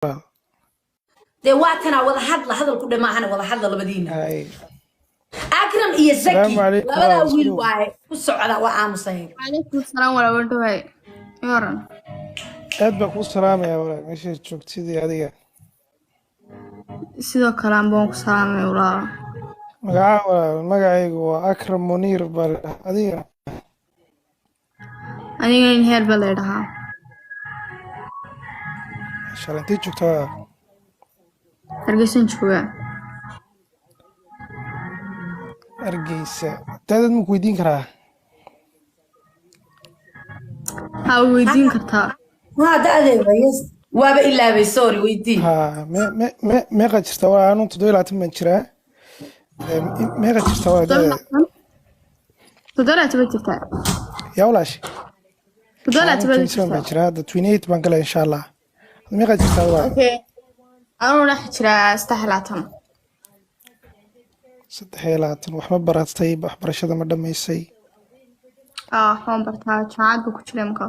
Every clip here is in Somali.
Dee waa tanaa wada hadla, hadal ku dhamaahana wada hadla labadiina. Hay. Akram iyo Zaki. Salaamu calaykum labadaa walaal, wiil isku dhow. Waaye ku socda, waa aamusay. Calaykum salaam walaal, yoran. Aad baan kuu salaamayaa walaal, meeshaad joogtid iyo adiga. Sidoo kale aan baan ku salaamay walaal. Magacaa walaal? Magacaygu waa Akram Muniir baa la dhahaa. Adiga? Aniga in heer baa la dhahaa. Masha Allah, intee joogtaa walaal? Hargeysan joogaa. Hargeysa. Daadad ma ku weydiin karaa? Haa, weydiin kartaa. Haa, da-deeda, yes, waaba ilaabay, sorry, weydii. Haa, meeqa jirtaa walaal? Anu 27 baan jiraa. Meeqa jirtaa walaal da'daada? 27 baa jirtaa. Yaa walaashi? 27 Anu baa 27 baan jirtaa. jiraa hadda, 28 baan galay insha Allah. Meeqa jirtaa walaal? Okay, anuu dhex jiraa 23. 23. Wax ma baratay? Waxbarashada ma dhammaysay? Aa, waxaan bartaa, jaamacad buu ku jiray marka.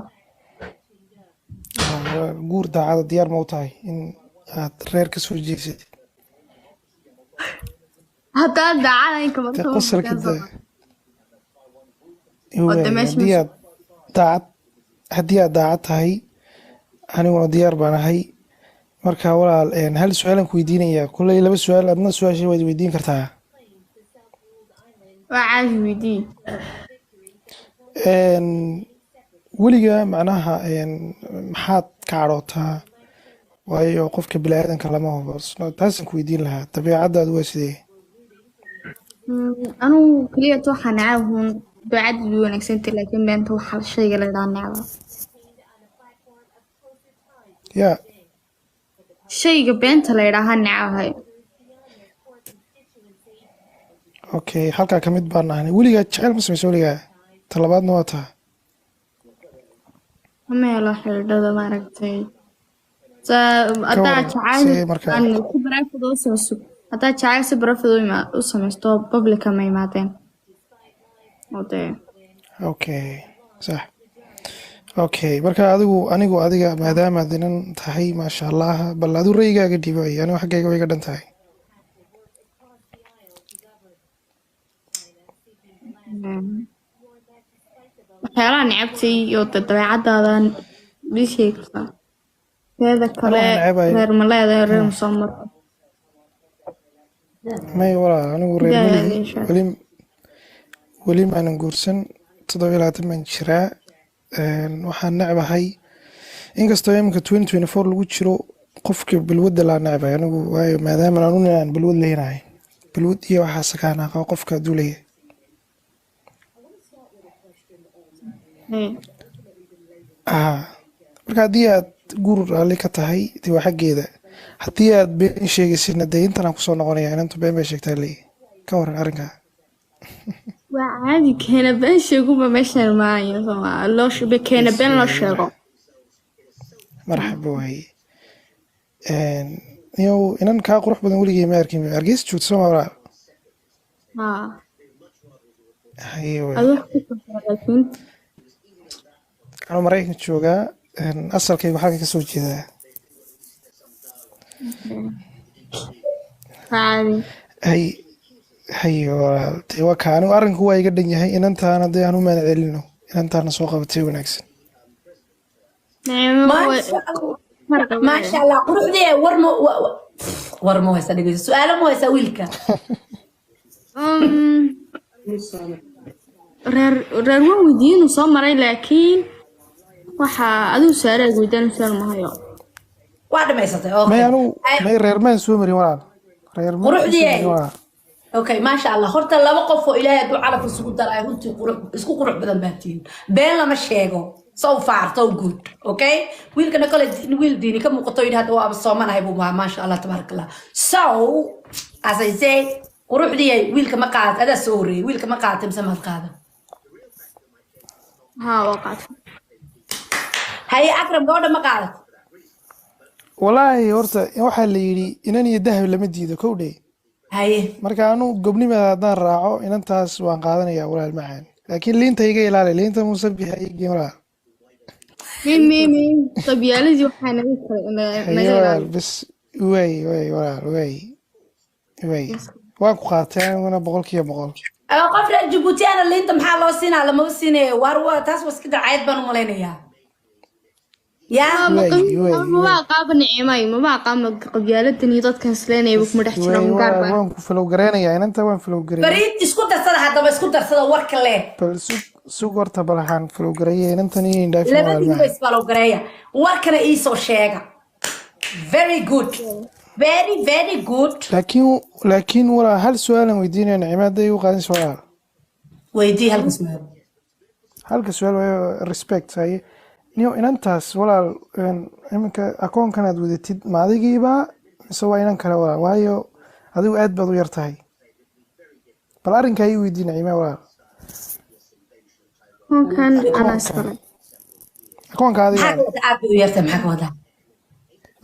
Haa, guur daacada diyaar ma u tahay in aad reer ka soo jeesatid? Haddaa daacada in Dee kabarto. Qosolka de oo de waay meesha haddii aad daacad, haddii aad daacad tahay, aniguna diyaar baan ahay. Marka walaal, hal su-aalan ku weydiinayaa, kulley laba su-aal, adna su-aashay waad weydiin kartaa. Waa caadi, weydii. Weliga macnaha maxaad ka cadhootaa? Waayo qofka bini'aadanka lama hubo. Taasaan ku weydiin lahaa, dabeecaddaadu waa sidee? Anugu keliya waxaa necab uun dabeecaddu way wanaagsantay, laakiin beenta waxaa shayga la idhaha necba. Yaa? Shayga beenta la idhaaha necabahay. Okay, halkaa ka mid baan ahnay. Weligaa jecel ma samaysa weligaa? Talabaadna waa taa. Ma helo xidhiidhada maaragtay. Ka Haddaa waran jacayl see markaa? Aan si private u samaysto, haddaa jacayl si private u samaysto, public ma imaadeen oo dee. Okay, sax, okay. Marka adigu, anigu adiga maadaamaad inan tahay, maasha Allah, bal adigu ra'yigaaga dhiibay, anigu xaggayga way iga dhan tahay. Waxyaalaha necabtay iyo dee dabeecadaadan ii sheegi kartaa. Teeda Anu kale, waxaan necabahay reer ma leedahay? Reer ma soo marto? May walaal, anigu reer Daa melihi. ii sheeg. Weli weli maanan guursan, 27 baan jiraa. Waxaan necbahay, inkastoo iminka 2024 lagu jiro, qofka balwadda laa necbahay anigu, waayo maadaama anu aan balwad leenahay, balwad iyo waxaas kaan qaba qofka hadduu leeyahay. Hey. Ah, marka haddii aad guur raalli ka tahay, dee waa xaggeeda. Haddii aad been sheegaysidna, dee intan aan kusoo noqonaya, inantu been bay sheegtaa leeyahay. Ka waran arrinkaa? Waa caadi, keena been sheeguba meeshan maayo sooma loo keena been loo sheego. Marxaba waaye. Niyow, inan kaa qurux badan weligay ma arkin. Hargeysa joogto soo ma walaal? Haa. Haye waay. Adu wax ku soo laakiin. Anuu Maraykanka joogaa, asalkaygu xagga ka soo jeedaa. Waa caadi. Hay haye walaal, dee waa kaa. Anigu arrinku waa iga dhan yahay. Inantaana dee aan u maana celino, inantaana soo qabatay wanaagsan. Nicmo. Maasha Allah, maasha Allah, quruxdee. War ma war ma haysaa? Dhegeyso, su-aalo ma haysaa wiilka? Reer reer waan weydiiyey inuu soo maray, laakiin waxa adigu su-aalaha weydiin su-aal mahayo. Waa dhamaysatay? May. Okay. Anigu may, reer maan soo marin walaal, reer maan soo Quruxdii. marin walaal. Okay, maasha Allah. Horta laba qof oo Ilaahay hadduu calaf isugu daray, runtii qurux isku qurux badan baa tihiin. Been lama sheego. So far so good. Okay, wiilkana kale wiil diini ka muuqato, yidhi hadda waaba soomanahay buu mahaa. Maasha Allah, tabaaraka Allah. So as I say, quruxdii, wiilka ma qaadat? Adaa soo horreeyay, wiilka ma qaadatay mise maad qaadan? Haa, waa qaatay. Haye Akram, gabadha ma qaadat? Walaahi horta waxaa la yidhi inan iyo dahab lama diido, kow dhe. Haye. Marka anu gobnimada haddaan raaco, inantaas waan qaadanayaa walaal macaan, laakiin liinta iga ilaali, liinta Muuse bixa igeen walaal. May qabyaaladii waxaa naga kala Haye naga walaal, ilaali. Bas waay waay walaal, waay waay, waan ku qaatay aniguna 100%. Qof reer Jabuutiana liinta maxaa loo siinaa? Lamaba siinayo. Waar waa taas, waa iska dacaayad baan u malaynayaa yaa. Ma Waay waay maba waay. aqaaba Nicimay, maba aqaama qabyaaladan iyo dadkan isleenayaba kuma dhex Waay jiraan gaar walaal, baan. Waan ku follow gareynayaa inanta, waan follow gareeyay. Fariid, isku darsada haddaba, isku darsada warka leh. Bal sug sug horta, bal waxaan follow gareeyay inantan iyo indhaafin walaal. Labadiiba Macaan. Is follow gareeya, warkana iisoo sheega. Very good, very very good. Laakiin walaal, hal su-aalan weydiinaya Nicima, hadday igu qaadinayso walaal. Weydii halka su'aal. Halka su-aal waayo, respect. Haye niyo, inantaas walaal, iminka akoonkan aad wadatid ma adigiiba mise waa inan kale walaal? Waayo adigu aad baad u yar tahay. Bal arrinkaa ii weydii Nicima walaal. Halkan anaa Akoonkan iskale. Akoonka Maxaa adiga ka wada aad bay u yartahay? Maxaa ka wadaa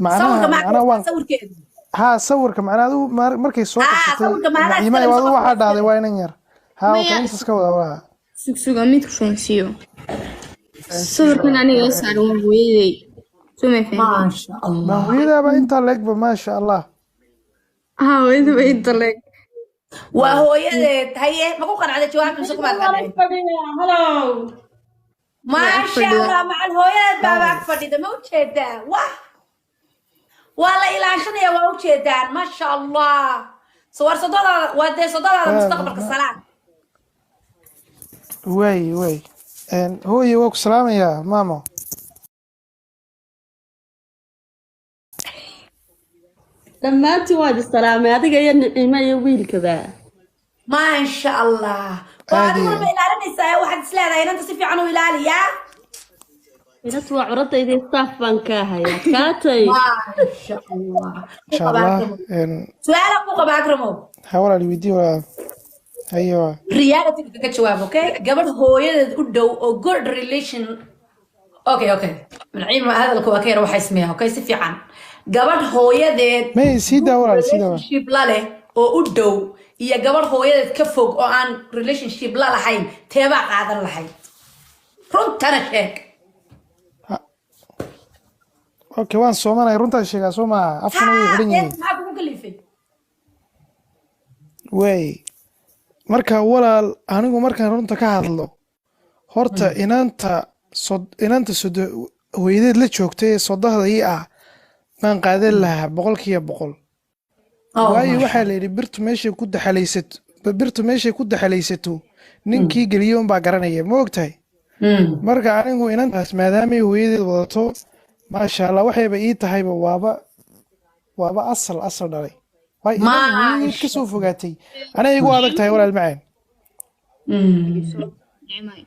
macnaha sawirka? Maxaa ka macnaha wadaa waan sawirkeedu? Haa, sawirka macnaha adigu markay soo haa qabsatay sawirka maanaa Naciima iskale mise adigu qof waxaa kale dhahday iskale? Waa inan yar haa. Maya. Okay, intaas ka wada walaal. Sugsuga mid ku fahansiiyo. Fahansiiyo. Sawirkan Walaal. aniga saaran waa hooyaday, soo may fahanteen? Maasha Ma Allah. hooyadaaba intaa leegba? Maasha Allah. Haa, hooyada bay inta leeg. Waa hooyadeed. Haye, ma ku qanacday jawaabta mise kumaad qancin? Hello. Way ag Maasha fadhida. Allah, macal hooyadeed baaba Hi. ag fadhida. Ma ujeedaa? Wah, waa la ilaashanaya, waa ujeedaan. Maasha Allah. So war sodadaada waa dee sodadaada mustaqbalka salaan. Waay waay. Hooye, waa ku salaamayaa maamo. Dhammaantiin waad isalaamay, adiga iyo Nicimo iyo wiilkaba. Maasha Allah, waa Aad adiguna iyo ma ilaalinaysaa? Waxaad isleedahay inanta si fiican u ilaaliyaa. Inantu waa curadayda, staff baan ka hayaa kaatay. Maasha Allah, ku insha qaba Allah. Akramow. Su-aala ku qaba, Akramow. Ha walaal, weydii walaal. Haye waa. Reality kaga jawaab. Okay, gabadh hooyadeed u dhow oo good relation. Okay, Naciima hadalka waa ka yar waxay sameeyaa. Okay, si fiican, gabadh hooyadeed May sii good daa walaal, sii daa walaal. relationship la leh oo u dhow iyo gabadh hooyadeed ka fog oo aan relationship la lahayn, teebaa qaadan lahayd? Runtana sheeg. Okay, waan soomanay, runtaan sheegaa soo maaha? Afkana way haa xidhan yihiin. Maxaa kugu kalifay? Waay, marka walaal, anigu markaan runta ka hadlo horta, inanta sod inanta sodo hooyadeed la joogtay ee sodahda ii ah baan qaadan lahaa 100%. Oh. Waayo maasha waxaa la yidhi birtu meeshay ku daxalaysato, birtu meeshay ku daxalaysato ninkii geliye unbaa garanaya, ma ogtahay? Marka anigu inantaas maadaamay hooyadeed wadato, maasha Allah, waxayba ii tahayba waaba asal asal dhalay. Waay inan hooyadeed Maasha kasoo fogaatay anay igu adag tahay walaal macaan. Nicimay.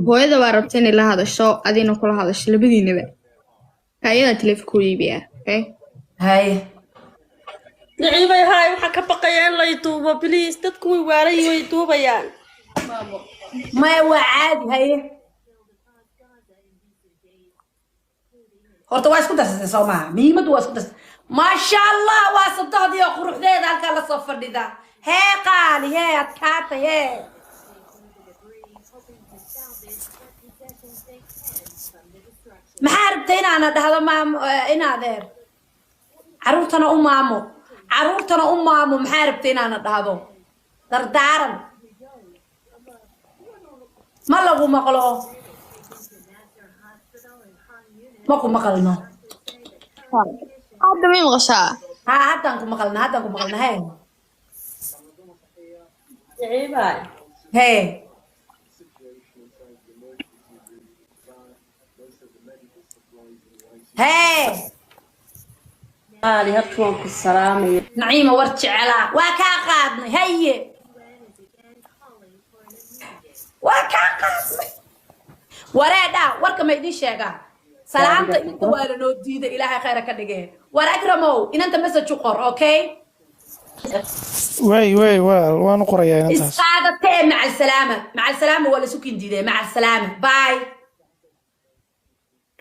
Hooyada waa rabta inay la hadasho, adina kula hadasho, labadiinaba ayadaa taleefanka u iibiyaa, okay? Haye. Nicimay, haay, waxaan ka baqayaa in lay duubo. Please, dadku way waalan yihiin, way duubayaan. Maya, waa caadi. Haye, horta waa isku darsatay soo maaha? Muhiimaddu waa isku darsatay. Maasha Allah, waa sadohdii oo quruxdeeda halkaa lasoo fadhida. Hee qaali, hee adkaatay, hee. Maxaa rabtay inaana dhahdo maamo, in adeer caruurtana u maamo, caruurtana u maamo? Maxaa rabtay inaana dhahdo? Dardaaran ma lagu maqlo, ma ku maqalno. Hadda may maqashaa? Haa, haddaan ku maqalna, haddaan ku maqalna. Hee. Nicimay. Hee. Hee. Qaali, horta waan ku salaamaya. Naciima, war jecelaa, waa kaa qaadnay. Haye, waa kaa qaadnay. Wareedha, warka ma idiin sheegaa? Salaanta inta waa lanoo diiday. Ilaahay khayra ka dhige. War Akramow, inanta message u qor, okay? Waay waay walaal, waan u qorayaa inantaas. Isqaadatee, maca alsalaama, maca alsalaama. Waa lasu kindiidee. Maca alsalaama, bye.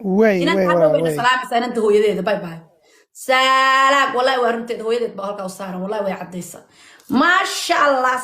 Waay inanta waay hadhow walaal. Bayna Waay. salaamaysaa inanta hooyadeeda. Bye bye, salaam. Wallahi waa runteed, hooyadeed baa halkaa u saaran. Wallahi way caddaysa. Maasha Allah.